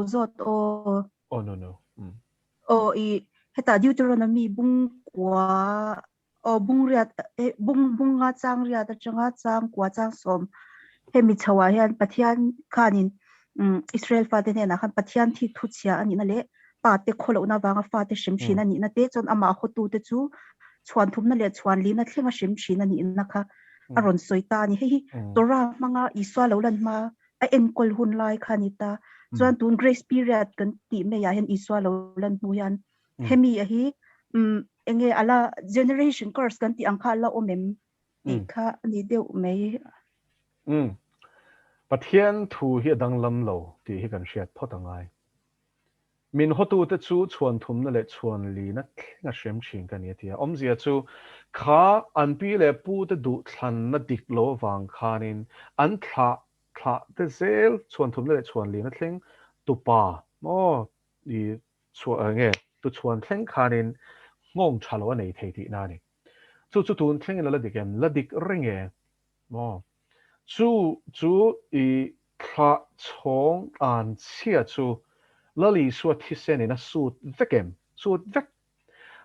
zawt aw. Aw no no. Um. Aw i heta Deuteronomy bung kua aw bung riat eh, bung bung nga chang riat atanga chang kua chang sawm hemi chho ah hian Pathian khanin um, Israel fate hnenah khan Pathian thik thu chhia anihna leh pa te khawlohna avanga fate hrem thin anihna te chuan amah hawtu te chu chhuan thumna leh chhuan lina thlenga hrem thin anihna kha a rawn sawi ta a ni. Hei hi Torah hmanga Isua lo lan hma a enkawl hun lai kha a ni ta. Chuan tun grace period kan tih maiah hian Isua lo lan hnu hian hemi a hi enge ala generation curse kan tih ang kha ala awm em tih kha a ni deuh mai. Pathian thu hi a danglam lo tih hi kan hriat phawt a ngai. Min hawtute chu chhuan thumna leh chhuan lina thleng a hrem thin ka ni a ti a. Awmzia chu kha an pi leh pute duhthlanna dik lo avang khanin an thlah thlah te zel chhuan thumna leh chhuan lina thleng tupa maw i chhuah nge tu chhuan thleng khanin nghawng tha lo a nei thei tihna a ni. Chu chu tun thlengin a la dik em? La dik reng e maw? Chu chu i thlah chhawng an chhia chu Lal Isua thisen in a sut vek em? Sut vek.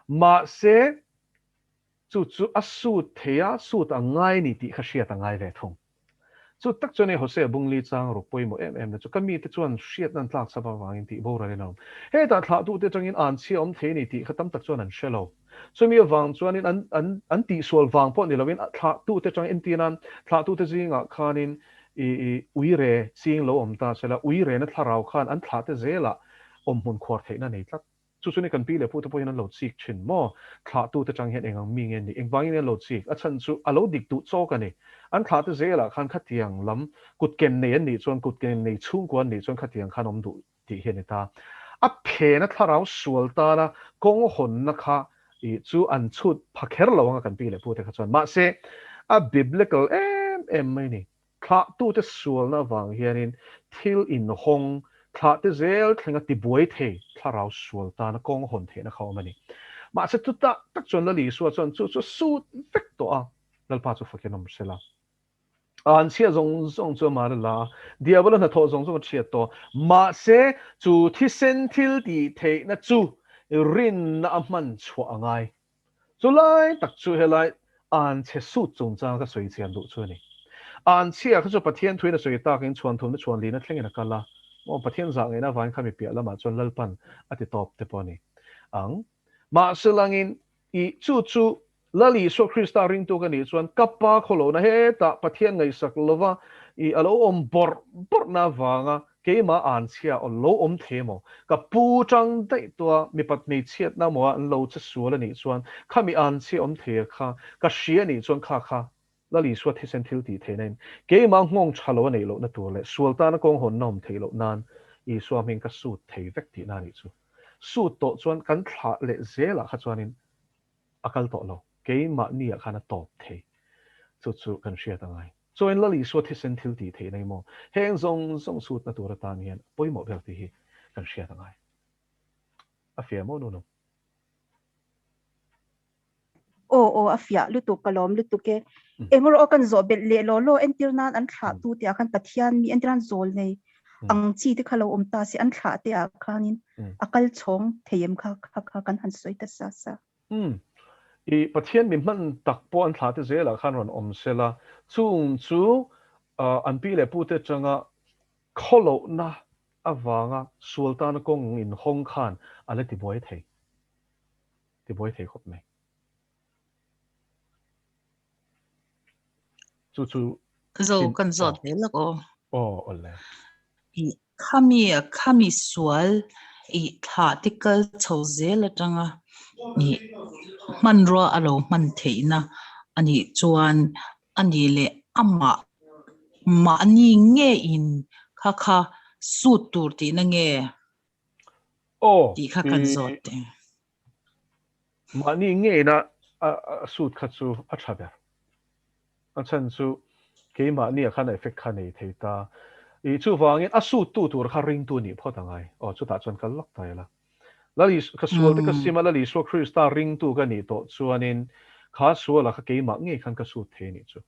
Mahse, chu chu a sut thei a, sut a ngai ni tih kha hriat a ngai ve thung. Chu tak chuan hei Hosea Bungli chang ruk pawimawh em em na chu ka mite chuan hriatna an tlak chhap avangin tih boral in a awm. Hetah thlahtute atangin an chhia awm thei a ni tih kha tam tak chuan an hre lo. Chumi avang chuanin an an an tihsual vang pawh ni loin thlahtute atang entir nan thlahtute zingah khanin i i uire ching lo awm ta sela uirena thlarau khan an thlahte zelah awmhmun khuar theihna a nei tlat. Chu chu ni kan pi leh pute pawhin an lo chik thin maw? Thlahtute atang hian eng ang mi nge ni? Engvangin nge an lo chik? A chhan chu a lo dik duh chawk a ni. An thlahte zelah khan khatiang lam kutken nei an nih chuan kutken nei chhungkua an nih chuan khatiang khan awm duh tih hi a ni ta. A phena thlarau sual tana kawng hawnna kha i chu an chhut pha kher lo anga kan pi leh pute kha chuan. Mahse, a biblical em em mai ni. Thlahtute sualna avang hianin thil inhawng thlahte zel thlenga tibuai thei thlarau sual tana kawng hawn theihna kha a awm a ni. Mahse, chutah tak chuan Lal Isua chuan chu chu a sut vek tawh a, Lalpa chu fakin awm sela. An chhia zawng zawng chu amah a la a, Diabola hnathawh zawng zawng a chhiat tawh. Mahse, chu thisen thil tih theihna chu rinna a hman chhuah a ngai. Chu lai tak chu helai an chhe sut chungchang ka sawi chian duh chu a ni. An chhia kha chu Pathian thuin a sawi takin chhuanthumna chhuanlina thlengin a kal a, maw Pathian zah ngaihna avangin khami piah lamah chuan Lalpan a ti tawp te pawh a ni ang. Mahse langin I chu chu Lal Isua Krista ringtu ka nih chuan ka pa khawlohna hetah Pathian ngaihsak lova i a lo awm bawrh bawrhna avanga keimah anchhia aw lo awm thei emaw, ka pu tang daih tua mipat hmeichhiatna emaw a an lo che sual a nih chuan khami anchhia awm thei a kha ka hria a nih chuan kha kha Lal Isua thisen thil tih theihna in keimah nghawng tha lo a neih lohna tur leh sual tana kawng hawnna awm theih loh nan Isua hming ka sut thei vek tihna a nih chu. Sut tawh chuan kan thlah leh zelah kha chuanin a kal tawh lo, keimahniah khan a tawp thei. Chu chu kan hriat a ngai. Chuan Lal Isua thisen thil tih theihna hi maw heng zawng zawng sutna tur atan hian a pawimawh ber tih hi kan hriat a ngai. A fiah maw Nuno? Aw aw a fiah lutuk ka lawm lutuk e. Eng erawh kan zawh belh leh law law entir nan an thlah tu te ah khan Pathian mi entir nan zawl nei ang chi te kha lo awm ta se an thlah te ah khanin a kal chhawng thei em kha kha kha kan han sawi ta sa sa. Umm. I Pathian mi hman tak pawh an thlah te zelah khan rawn awm sela chung chu an pi leh pu te atanga khawlohna avanga sual tana kawng inhawng khan a la tibuai thei. Ti buai thei khawp mai. Chu chu Zo kan zawt ve lak aw. Aw awle. I khami khami sual i thla te kal chho zel atanga i hmanrua a lo hman theihna anih chuan ani leh amah mahni nge in kha kha sut tur tihna nge Aw, tih kha kan zawt teh. Mahni ngeina a suit kha chu a tha ber. A chhan chu keimahnia khan a effect kha nei thei ta. I chuvangin a suit tu tur kha ringtu nih phawt a ngai. Aw, chutah chuan kal lawk ta ila. Lal Is, ka sual te ka sim a, Lal Isua Krista ringtu ka nih tawh chuanin kha sualah kha keimah ngei khan ka suit thei a nih chu.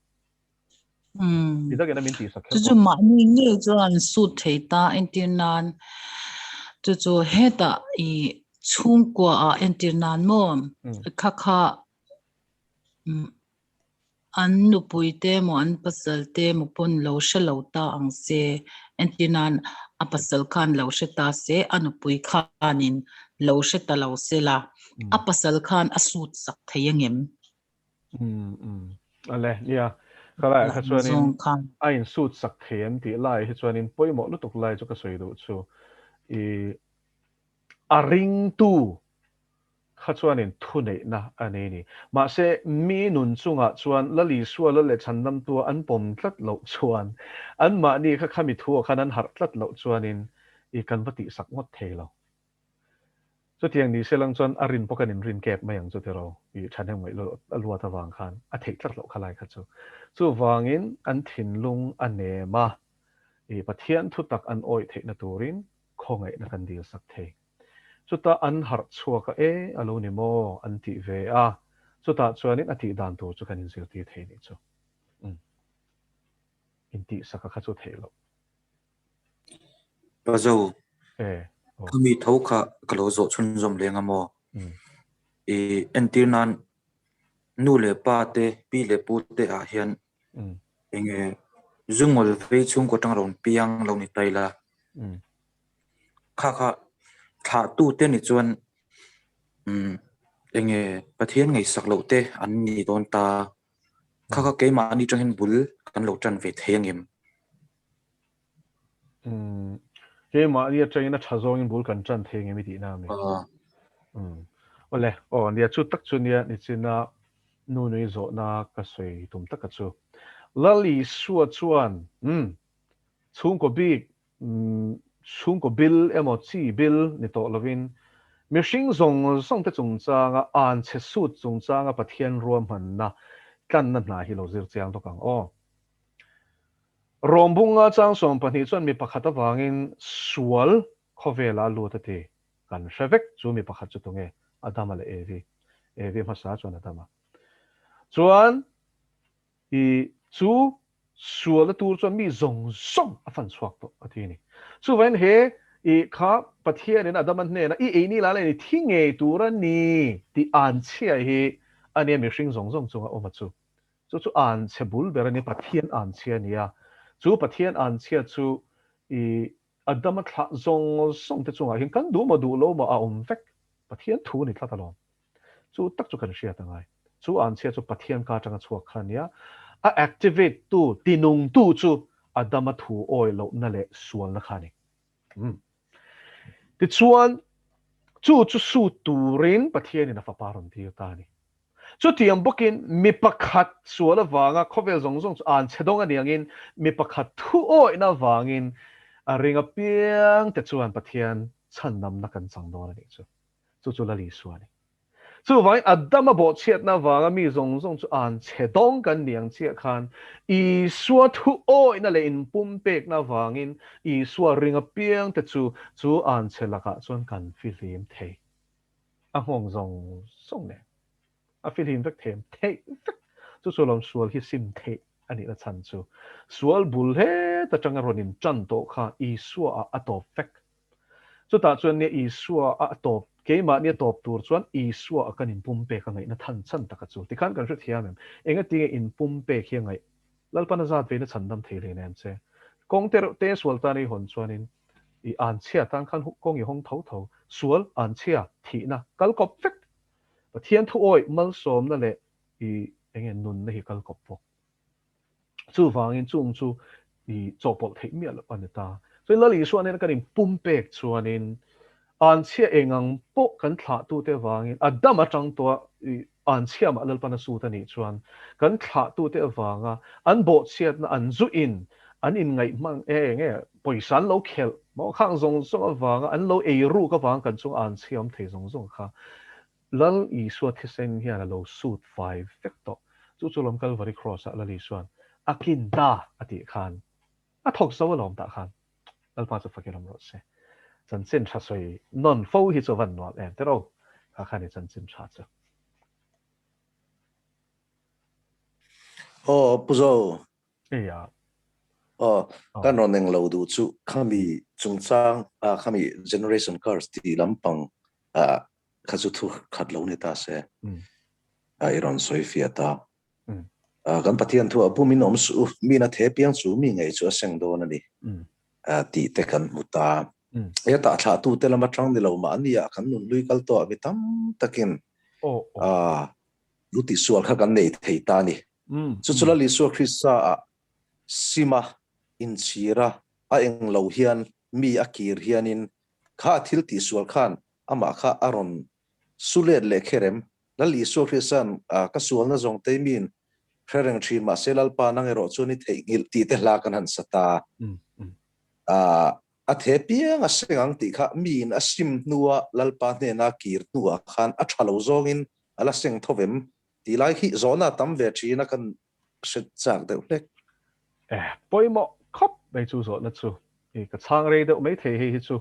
Midangin a min tihsak kher pawh. Chu chu mahni ngei chuan sut thei ta entir nan chu chu hetah i chhungkua ah entir nan maw kha kha an nupui te maw an pasal te maw pawn lo hre lo ta ang se entir nan a pasal khan lo hre ta se a nupui khanin lo hre ta lo se la a pasal khan a sut sak thei angem? Um um ale nia khalai kha chuanin a in sut sak thei em tih lai hi chuanin pawimawh lutuk lai chu ka sawi duh chu i a ringtu kha chuanin thuneihna a nei ni. Mahse mi nun chungah chuan Lal Isua Lal leh Chhandamtua an pawm tlat loh chuan anmahni kha khami thuah khan an harh tlat loh chuanin i kan va tihsak ngawt thei lo. Chutiang ni se lang chuan a rin pawh kan inrin kep mai ang chu tiraw i thahnem ngaih a luat avang khan a theih tlat loh kha lai kha chu. Chuvangin an thinlung a nem a, i Pathian thutak an awih theihna turin khawngaihna kan dil sak thei. Chutah an harh chhuak a e a lo ni maw an tih ve a, chutah chuanin a tih dan tur chu kan inzirtir thei nih chu. Umm. Intihsaka kha chu theih loh. Pazo, khami tho kha ka lo zawh chhunzawm leng a maw? I entir nan nu leh pa te, pi leh pu te ah hian enge zungawl vei chhungkaw atanga rawn piang lo ni ta ila. Kha kha thlah tu te ni chuan enge Pathian ngaihsak loh te an ni dawn ta. Kha kha keimahni atangin bul kan lo tan ve thei angem? Umm keimahni atangin a tha zawngin bul kan tan thei ngem i tihna ami? Umm awle aw nia chu tak chu nia nichina nu nui zawhna ka sawi tum taka chu. Lal Isua chuan umm chhungkaw bik umm chhungkaw bil emaw chi bil ni tawh lovin mihring zawng zawng te chungchanga anchhe sut chungchanga Pathian ruahmanna tlanna hna hi lo zir chiang bawk ang aw. Rawmbunga chang 12 chuan mi pakhat avangin sual khawvela a lut a ti. Kan hre vek chu mi pakhat chu tunge? Adama leh Evi. Evi hmasa chuan Adama. Chuan i chu sual a tur chuan mi zawng zawng a fan chhuak tawh a ti a ni. Chuvangin he i kha Pathianin Adama hnena i ei ni la leh i thi ngei tur a ni tih anchhia hi a nia mihring zawng zawng chunga awm a chu. Chu chu anchhe bul ber a ni, Pathian anchhia a ni a. Chu Pathian anchhia chu i Adama thlah zawng zawng te chungah hian kan duh maw duh lo maw a awm vek. Pathian thu a ni tlat alawm. Chu tak chu kan hriat a ngai. Chu anchhia chu Pathian ka atanga chhuak kha a ni a. A activate tu, tinung tu chu Adama thu awih lohna leh sualna kha a ni. Umm. Tichuan, chu chu sut turin Pathianin a fapa rawn tir ta a ni. Chutiang bawkin mi pakhat sual avanga khawvel zawng zawng chu an chhe dawng a ni angin mi pakhat thu awihna avangin a ring apiang te chuan Pathian chhandamna kan chang dawn a nih chu. Chu chu Lal Isua a ni. Chuvangin Adama bawhchhiatna avanga mi zawng zawng chu an chhe dawng kan ni ang chiah khan Isua thu awihna leh inpumpekna avangin Isua ring apiang te chu chu an chhe lakah chuan kan fihlim thei. A nghawng zawng zawng nen a fihlim vek them theih vek. Chu chu lawm sual hi sim theih a nihna chhan chu. Sual bul het atanga rawn in tan tawh kha Isua ah a tawp vek. Chutah chuan nia Isua a tawp, keimahni a tawp tur chuan Isua a kan inpumpek a ngaihna than chhan taka chu. Tikhan kan hrethiam em? Engatinge inpumpek hi a ngaih? Lalpan a zat veina chhandam thei hle nem che. Kawng te reuh te sual tan i hawn chuanin i anchhia tan khan kawng i hawng tho tho. Sual, anchhia, thihna, kal kawp vek. Pathian thuawih malsawmna leh i enge nunna hi kal kawp bawk. Chuvangin chung chu i chawhpawlh theih miah loh a ni ta. Chuan Lal Isua nena kan inpumpek chuanin anchhia engang pawh kan thlahtute avangin a dam atang tawha i anchhia mah Lalpan a sut a nih chuan kan thlahtute avanga an bawhchhiatna an zuin an inngaih hmang e enge pawisa an lo khelh maw khang zawng zawng avanga an lo ei ruk avanga kan chunga anchhia awm thei zawng zawng kha Lal Isua thisen hian a lo sut fai vek tawh. Chu chu lawm Kalvari Cross ah Lal Isua'n a kin ta a tih khan a thawk zo alawm tah khan Lalpa chu fakin awm rawh se. Chanchin tha sawi nawn fo hi chu a van nuam em tiraw kha khan i chanchin tha chu. Aw Pu Zo. Eia. Aw, kan rawn eng lo duh chu khami chungchang ah khami generation curse tih lampang ah kha chu thu khat lo ni ta se. I rawn sawi fiah ta. Kan Pathian thu a bumin awm suh u, min a the piang chu mi ngei chu a seng dawn a ni tih te kan hmu ta. He tah thlah tu te lam atang ni lo mahni ah kan nun hlui kal tawh ah mi tam takin lu tihsual kha kan nei thei ta a ni. Chu chu Lal Isua Krista ah sima inchhira a eng lo hian mi a kir hianin kha thil tihsual khan amah kha a rawn su let leh kher em? Lal Isua Krista'n ka sualna zawng tei miin hre reng thin mahse Lalpa nang erawh chuan i theihnghilh tih te hla kan han sa ta. A the piang a seng ang tih kha miin a sim hnua Lalpa hnena kir hnuah khan a tha lo zawngin a la seng tho vem tih lai hi zawhna a tam ve thin a kan hre chak deuh hlek. Eh, pawimawh khawp mai chu zawhna chu. I ka chhang rei deuh mai thei hei hi chu.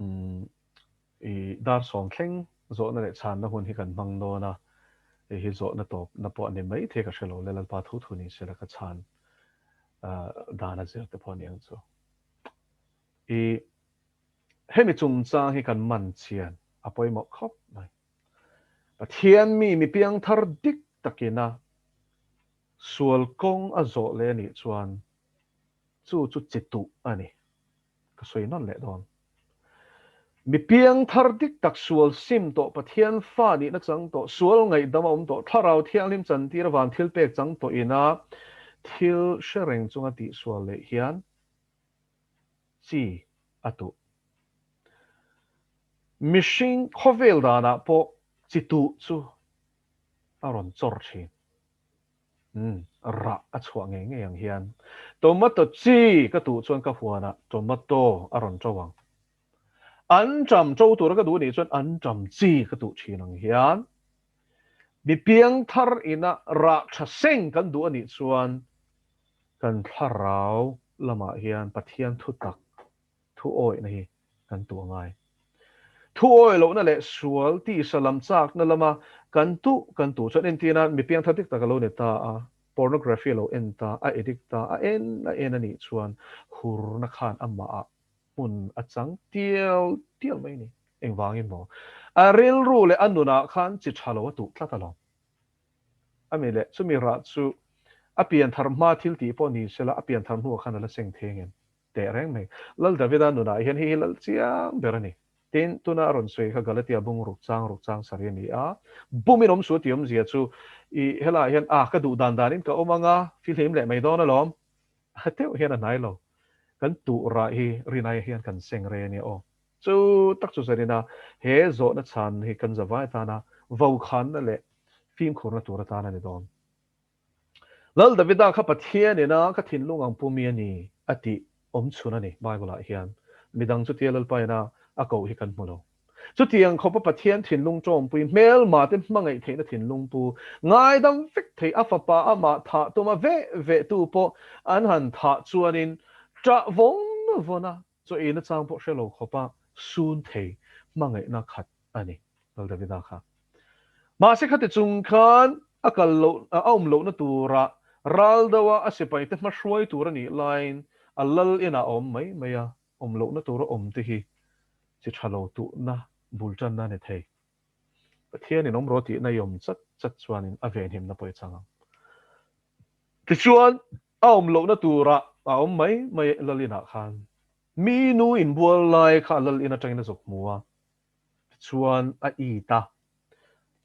Umm, i dar sawm thleng zawhna leh chhanna hun hi kan hmang dawn a, hei hi zawhna tawpna pawh a ni mai thei ka hre lo le, Lalpa thu thu ni sela ka chhan dan a zir te pawh a ni ang chu. I hemi chungchang hi kan man chian a pawimawh khawp mai. Pathian mi mi piangthar dik takina sual kawng a zawh leh a nih chuan chu chu chi tuh a ni. Ka sawi nawn leh dawn. Mi piangthar dik tak sual sim tawh, Pathian fa nihna chang tawh, sual ngaihdam a awm tawh, thlarau thianghlim chantir avan thil pek chang tawh ina thil hre reng chunga tihsual leh hian chi a tuh. Mihring khawvel danah pawh chi tuh chu a rawn chawr thin. Umm, rah a chhuah ngei ngei ang hian. Tomato chi ka tuh chuan ka huanah tomato a rawn ṭo ang. An ṭam ṭo tura ka duh nih chuan an ṭam chi ka tuh ṭhin ang hian. Mi piangthar ina rah ṭha seng kan duh a nih chuan kan thlarau lamah hian Pathian thutak Thu awihna hi kan tuh a ngai. Thu awih lohna leh sual tisa lam chakna lama kan tuh kan tuh chuan entirna mi piangthar dik tak a lo ni ta a, pornography a lo en ta, a addict ta, a en a en a nih chuan hurna khan amahah hmun a chang tial tial mai a ni. Engvangin maw? A rilru leh a nunah khan chi tha lo a tuh tlat alawm. A mi leh chumi rah chu a pianthar hma thil tih pawh ni sela a pianthar hnuah khan a la seng thei angem? Teh reng mai. Lal Davida nunah hian hei hi lal chiang ber a ni. Tin, tuna a rawn sawi kha Galatia bung ruk chang ruk chang sarih a ni a. Bumin awm suh tih awmzia chu i helaiah hian a ka duh dan danin ka awm anga fihlim leh mai dawn alawm. A deuh hian a hnai lo. Kan tuh rah hi rinai hian kan seng rei a nia aw. Chu tak chu zarina he zawhna chhan hi kan zavai atana vokhanna leh fimkhurna tur atan a ni dawn. Lal Davida kha Pathian ina ka thinlung ang pumi a ni a tih awm chhun a ni Bible ah hian. Midang chutia Lalpa ina a koh hi kan hmu lo. Chutiang khawpa Pathian thinlung tawmpui, hmelma te hmangaih theihna thinlung pu, ngaidam vek thei a fapa amah thah tuma veh veh tu pawh an han thah chuanin ṭah vawn vawn a, chaw eina chang pawh hre lo khawpa sun thei hmangaihna khat a ni Lal Davida kha. Mahse khati chung khan a kal loh, a awm lohna tura ral deuha a sipaite hma hruai tur a nih laiin a lal inah a awm mai mai a, awm lohna tura awm te hi chi tha lo tuhna bul tanna a ni thei. Pathianin awm rawh tihna i awm chat chat chuanin a venhimna pawh i chang ang. Tichuan, a awm lohna tura a awm mai mai lal inah khan mi nu inbual lai kha a lal in atangin a zuk hmu a, Tichuan a it a.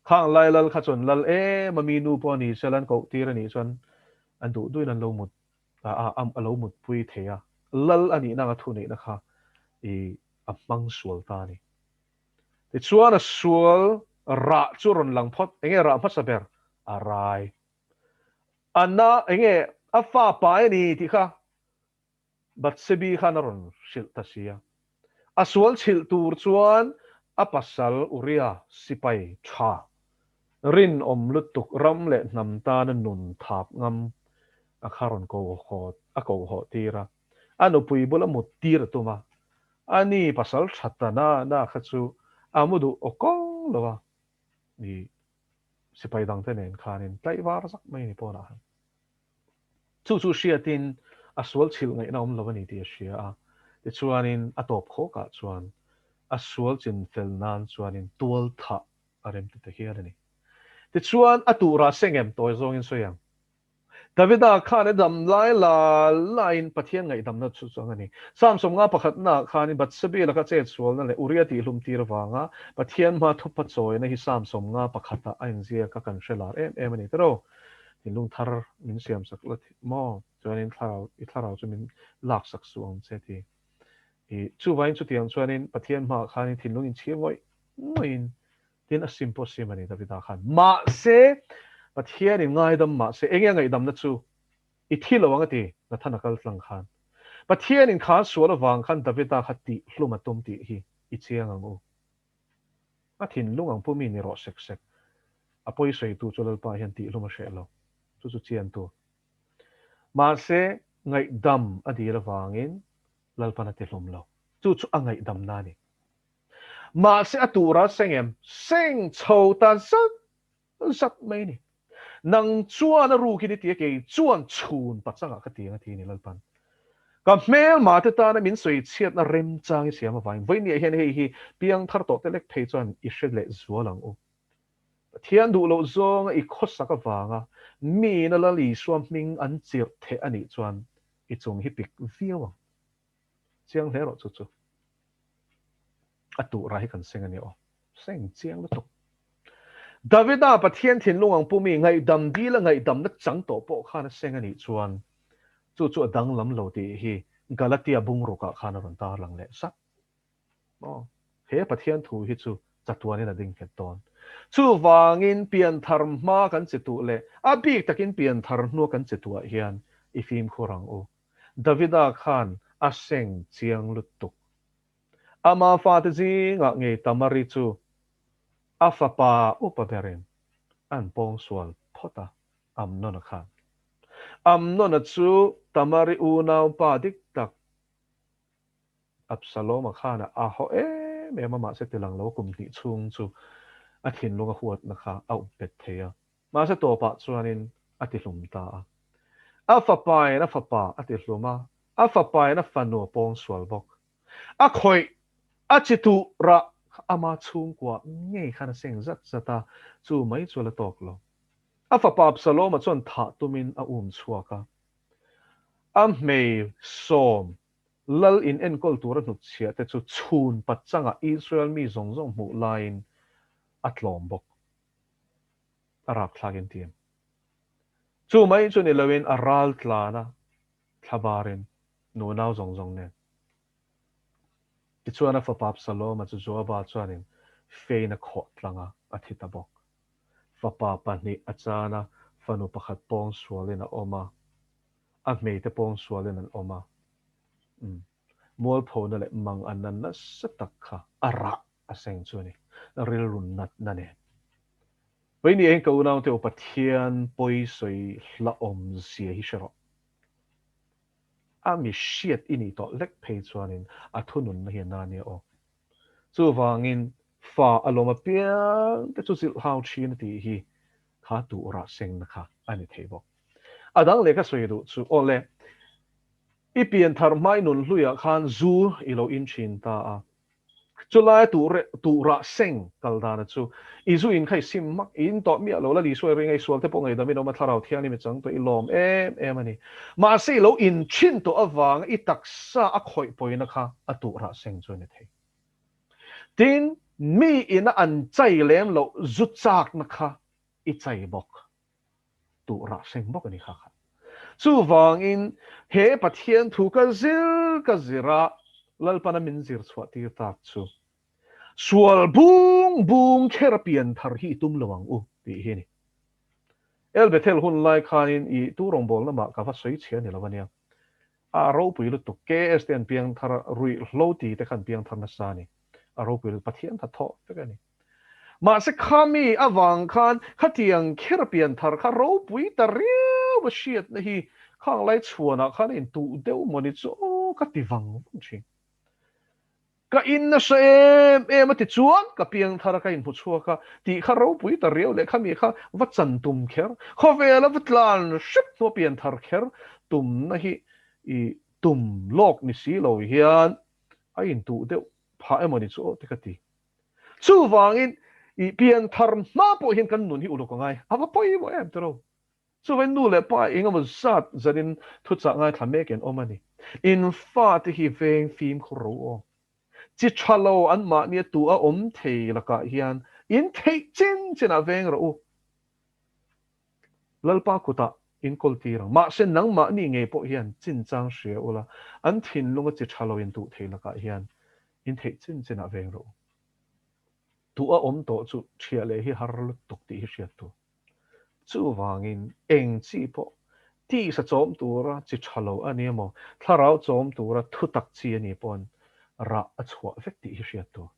Khang lai lal kha chuan lal em a mi nu pawh a ni sela an koh tir a nih chuan an duh duhin an lo mut a a lo mutpui thei a. Lal a nihna anga thuneihna kha i a hmang sual ta a ni. Tichuan a sual rah chu rawn lang phawt. Enge rah hmasa ber? A rai. A na enge a fa pai a ni tih kha Bathsebi khan a rawn hrilh ta si a. A sual chhilh tur chuan a pasal Uria sipai tha, rinawm lutuk ram leh hnam tana nun thap ngam a kha rawn ko haw a ko haw tir a. A nupui bula mut tir a tum a. Ani pasal tha ta na na kha chu a mu duh aw kawng lo a. I sipai dangte nen khanin tlaivar zak mai ni pawnah han. Chu chu hriatin a sual chhilh ngaihna awm lo a ni tih a hria a, tichuanin a tawp khawkah chuan a sual chin fel nan chuanin tual thah a rem ti ta hial a ni. Tichuan a turah seng em tawi zawngin sawi ang. Davida khan a dam lai la laiin Pathian ngaihdamna chu chuang a ni. Psalm 50 pakhatnaah khanin Bathsebi laka chetsualna leh Uria tihhlum tir avanga Pathian hma thupa chawina hi Psalm 50 pakhatah a inziak a kan hre lar em em a ni tiraw? Thinlung thar min siamsak la maw? Chuanin thlarau, i thlarau chu min laksak suh ang che ti. I chuvangin chutiang chuanin Pathian hmaah khanin thinlung inchhir ngawih ngawihin Tin, a sim pawh sim a ni Davida khan. Mahse, Pathianin ngaidam mahse, enge a ngaihdamna chu i thi lo ang a ti, Nathana kal tlang khan. Pathianin kha sual avang khan Davida kha tih hlum a tum tih hi i chiang ang u. A thinlung ang pu mi ni rawh sek sek. A pawi sawitu chu Lalpa hian tih hlum a hreh lo. Chu chu chian tur. Mahse, ngaihdam a dil avangin Lalpan a ti hlum lo. Chu chu a ngaihdamna a ni. Mahse a tura seng em? Seng chho ta zat zat mai a ni. Nang chuan a rukin i ti a, kei chuan chhun pachangah ka ti ang a ti a ni Lalpan. Ka hmelma te tana min sawi chhiatna remchang i siam avangin vawinia hian hei hi piangthar tawh te lek phei chuan i hre leh zual ang u. Pathian duh loh zawnga i khawsak avanga miin a Lal Isua hming an chirh theh a nih chuan i chung hi pik viau ang. Chiang hle rawh chu chu. A tuh rah hi kan seng a nia aw. Seng chiang lutuk. Davida Pathian thinlung ang pumi ngaihdam dil a ngaihdamna chang tawh pawh khan a seng a nih chuan chu chu a danglam lo tih hi Galatia bungrukah khan a rawn tarlang leh zat. Maw? He Pathian thu hi chu chatuanin a ding nghet dawn. Chuvangin pianthar hma kan che tuh leh a bik takin pianthar hnua kan che tuah hian i fimkhur ang u. Davida khan a seng chiang lutuk. Ama fate zingah ngei Tamari chu a fapa upa berin an pawngsual phawt a, Amnona khan. Amnona chu Tamari unaupa dik tak Absaloma khan a haw em em a, mahse tilang lo kum hnih chhung chu a thinlung a huatna kha a up bet thei a. Mahse tawpah chuanin a tihlum ta a. A fapain a fapa a tihlum a, a fapain a fanu a pawngsual bawk. A khawih, a chi tuh rah kha ama chhungkua ngei khan a seng zat zat a, chu mai chu a la tawk lo. A fapa Absaloma chuan thah tumin a um chhuak a. A hmei sawm lal in enkawl tura hnutchhiah te chu chhun pachangah Israel mi zawng zawng hmuh laiin a tlawm bawk. A rapthlak in ti em? Chu mai chu ni loin a ral tlan a, thlabarin nunau zawng zawng nen. Tichuan a fapa Absaloma chu Joaba chuanin fein a khawh tlang a, a thi ta bawk. Fapa pahnih a chan a, fanu pakhat pawngsualin a awm a, a hmeite pawngsualin an awm a. Umm, mualphona leh manganna nasa tak kha a rah a seng chu a ni, rilru natna nen. Vawiin eng ka unaute u Pathian pawi sawi hlauhawm zia hi hre rawh. A mi hriat i nih tawh lek phei chuanin a thununna hi a na nia aw. Chuvangin fa a lawm apiang te chu zilh hau thin a tih hi kha duh rah sengna kha a ni thei bawk. A dang leh ka sawi duh chu aw le, i pianthar hmai nun hluiah khan zu i lo in thin ta a, Chulai tuh rah seng kal dana chu i zu in kha i sim hmak, i in tawh miah lo, Lal Isua i ring a, i sual te pawh ngaihdam in awm a, Thlarau Thianghlim i chang tawh, i lawm em em a ni. Mahse i lo in thin tawh avanga i taksa a khawih pawina kha a tuh rah seng chu a ni thei. Tin, mi ina an chai lem loh zu chakna kha i chai bawk. Tuh rah seng bawk a ni kha kha. Chuvangin he Pathian thu ka zir ka zir a, Lalpana min zir chhuah tir tak chu sual bung bung kher a pian thar hi i tum lo ang u tih hi a ni. El Bethel hun lai khanin i tu rawngbawlna mah ka va sawi chhia ni lo ania. A ropui lutuk KS te an piang thar a, ruihhlo ti te kha an piang thar nasa a ni. A ropui lutuk Pathian tha thawh vek a ni. Mahse khami avang khan khatiang kher pianthar kha ropui ta riau a hriatna hi khang lai chhuanah khan a intuh deuh mawni chu aw ka ti vang vang thin. Ka in nasa em em a ti chuan ka piang thar a ka inhmu chhuak a tih kha ropui ta riau leh khami kha va chan tum kher, khawvela va tlan hrep hnua pian thar kher tumna hi i tum lawk ni si lo hian a intuh deuh phah emaw ni chu aw te ka ti. Chuvangin i pian thar hma pawh hian kan nun hi uluk a ngai, a va pawimawh em tiraw? Chuvangin nu leh pa eng emaw zat zanin thuchah ngaithla mek in awm a ni. In fate hi veng fimkhur ro aw. Chi tha lo an mahnia tu a awm thei lakah hian in theih chin chinah veng rawh u. Lalpa kutah in kawl tir ang. Mahse nangmahni ngei pawh hian chinchang hria ula, an thinlunga chi tha lo in tuh thei lakah hian in theih chin chinah veng rawh u. Tu a awm tawh chu thiah leh hi har lutuk tih hi hriat tur. Chuvangin eng chi pawh tisa chawm tura chi tha lo a ni emaw, thlarau chawm tura thutak chi a nih paw'n rah a chhuah vek tih hi hriat tur.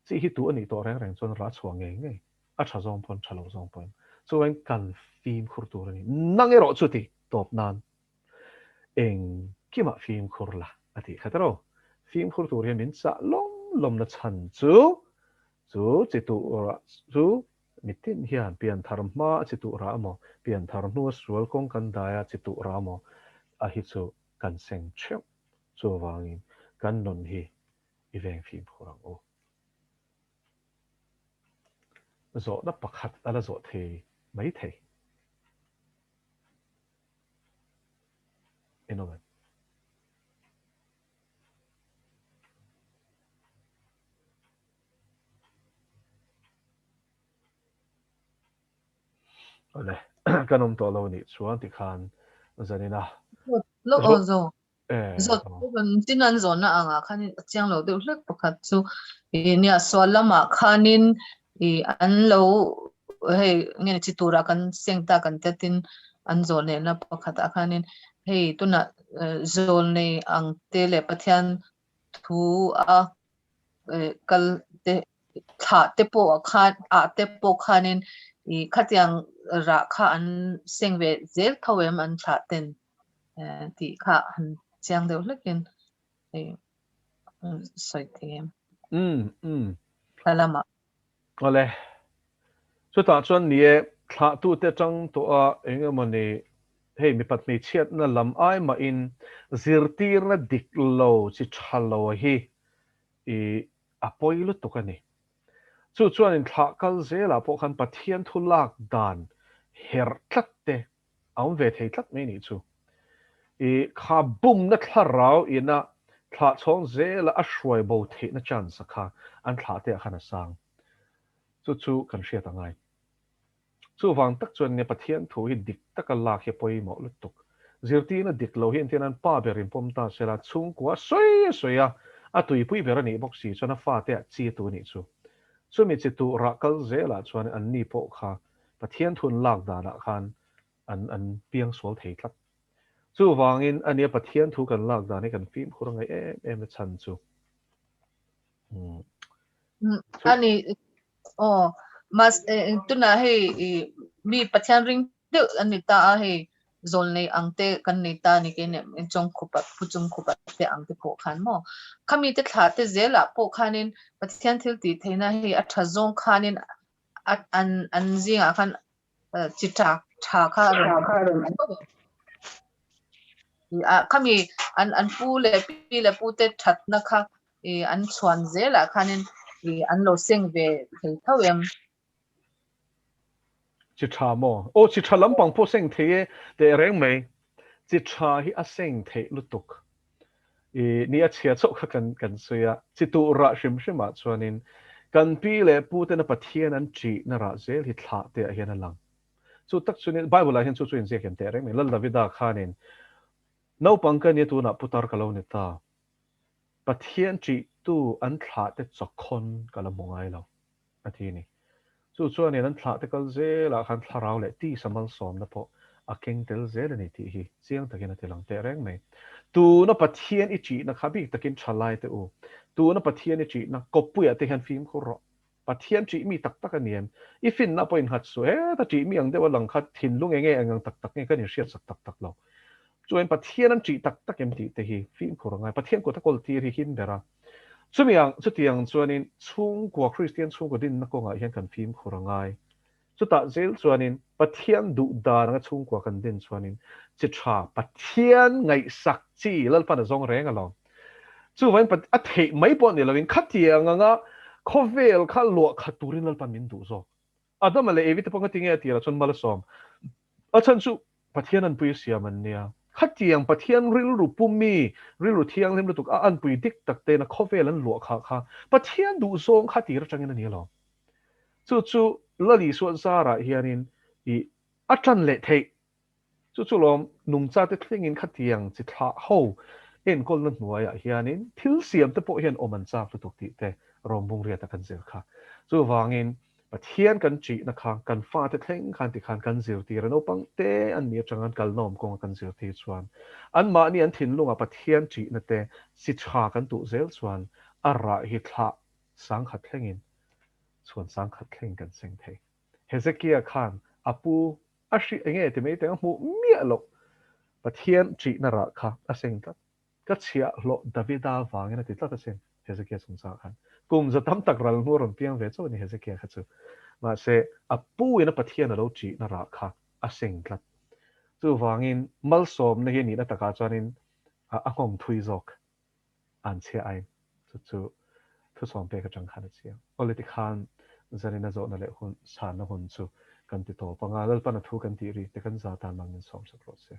Chi hi tu a nih tawh reng reng chuan rah a chhuah ngei ngei, a tha zawng paw'n tha lo zawng paw'n. Chuvangin kan fimkhur tur a ni. Nang erawh chu ti tawp nan engkimah fimkhur la a tih kha tiraw? Fimkhur tur hian min chah lawm lawmna chhan chu chu chi tuh chu Mitin hian pianthar hma a chi tuh rah emaw, pianthar hnua sual kawng kan dai a chi tuh rah emaw a hi chu kan seng theuh. Chuvangin kan nun hi i veng fimkhur ang u. Zawhna pakhat a la zawh thei mai thei. Inawm em? Awle, kan awm tawh lo nih chuan tikhan zanin a. Lawk aw zo. Zawt tin an zawnna angah khanin a chiang lo deuh hlek pakhat chu i nia sual lamah khanin i an lo hei nge ni chi turah kan seng ta kan tia tin an zawn lehna pakhatah khanin hei tunah zawl nei ang te leh Pathian thu a kal te thlah te pawh ah khan ah te pawh khanin ih khatiang rah kha an seng ve zel tho em an thlah ten tih kha han chiang deuh hlekin ih sawi thei em. Umm umm. Thla lamah. Awle. Chutah chuan ni e, thlahtute atang tawh a eng emawni hei mipat hmeichhiatna lam ai mahin zirtirna dik lo chi tha lo hi i a pawi lutuk a ni. Chu chuanin thlah kal zelah pawh khan Pathian thu lak dan herh tlat te a awm ve thei tlat mai nih chu. I kha bumna thlarau ina thlah chhawng zela a hruai bo theihna chance a kha an thlah te ah khan a sang. Chu chu kan hriat a ngai. Chuvang tak chuan nia Pathian thu hi dik taka lak hi a pawimawh lutuk. Zirtirna dik lo hi entirnan pa ber in pawm ta sela chhungkua sawi a sawi a, a tuipui ber a nih bawk si chuan a fate ah chi a tu nih chu. Chumi chi tuh rah kal zelah chuan anni pawh kha Pathian thun lak danah khan an an piang sual thei tlat. Chuvangin ania Pathian thu kan lak dan hi kan fimkhur a ngaih em em a chhan chu. Umm. Ani aw mas tunah hei mi Pathian ring deuh an ni ta a hei zawl nei ang te kan nei ta ni ke ne chawng khupa phu chung khupa te ang te pawh khan maw khami te thlah te zelah pawh khanin Pathian thil tih theihna hei a tha zawng khanin an an zingah khan chi tha tha kha a rawn khami an an pu leh pi leh pu te thatna kha an chhuan zelah khanin an lo seng ve thei tho em. Chi tha maw? Aw chi tha lampang pawh seng thei e teh reng mai. Chi tha hi a seng theih lutuk. I ni a chhia chauh kha kan kan sawi a, chi tuh rah hrim hrim ah chuanin kan pi leh pu tena Pathian an ṭihna rah zel hi thlah te ah hian a lang. Chu tak chuanin Bible ah hian chu chu inziak em teh reng mai. Lal Davida khanin naupang ka nia tunah putar ka lo ni ta. Pathian ṭihtu an thlah te chawkhawn ka la hmu ngai lo. a ti a ni. Chu chuanin an thlahte kal zelah khan thlarau leh tisa malsawmna pawh a keng tel zel a ni tih hi chiang takin a ti lang teh reng mai. Tuna Pathian i ṭihna kha bik takin ṭha lai teh u. Tuna Pathian i ṭihna kawppuiah te hian fimkhur rawh. Pathian ṭih mi tak tak a ni em? I finna pawh innghat suh. Heta ṭih mi ang deuh a lang kha thinlung enge eng ang tak tak nge kan inhriatsak tak tak lo. Chuan Pathian an ṭih tak tak em tih te hi fimkhur a ngai. Pathian kut a kawl tir hi him ber a. Chumi ang, chutiang chuanin chhungkua, Kristian chhungkua dinna kawngah hian kan fimkhur a ngai. Chutah zel chuanin Pathian duh dan anga chhungkua kan din chuanin chi tha, Pathian ngaihsak chi Lalpan a zawng reng alawm. Chuvangin a theih mai pawh ni loin khatiang anga khawvel kha luah khat turin Lalpan min duh zawk. Adama leh Evi te pawh kha tinge a tirah chuan mal a sawm? A chhan chu Pathian anpui a siam an nia. Khatiang Pathian rilru pumi, rilru thianghlim lutuk a anpui dik tak tena khawvel an luah khah kha Pathian duh zawng kha tir atangin a ni alawm. Chu chu Lal Isua zarah hianin i a tan leh theih. Chu chu lawm nungchate thlengin khatiang chi thlah ho enkawlna hnuaiah hianin thil siam te pawh hian awm an chak lutuk tih te rawngbung riata kan zir kha. Chuvangin Pathian kan ṭihna kha kan fate thleng khan tikhan kan zirtir a, naupang te an nih aṭanga an kalna awm kawnga kan zirtir chuan anmahni an thinlungah Pathian ṭihna te chi ṭha kan tuh zel chuan a rah hi thlah sangkhat thlengin chhuan sangkhat thlengin kan seng thei. Hezekia khan a pu a hri enge ti mai teng a hmuh miah loh Pathian ṭihna rah kha a seng tlat. Ka chhiahhlawh Davida vangin a ti tlat asin, Hezekia chungchangah khan. Kum za tam tak ral hnu a rawn piang ve chauh a ni Hezekia kha chu. Mahse, a pu in a Pathian a lo ṭihna rah kha a seng tlat. Chuvangin malsawmna hi a nihna takah chuanin a nghawng thui zawk an chhia ain. Chu chu thusawm pek atang khan a chiang. Awle tikhan zanin a zawhna leh hun chhanna hun chu kan ti tawp anga, Lalpan a thu kan tih rik te kan za tan mal min sawm sak rawh se.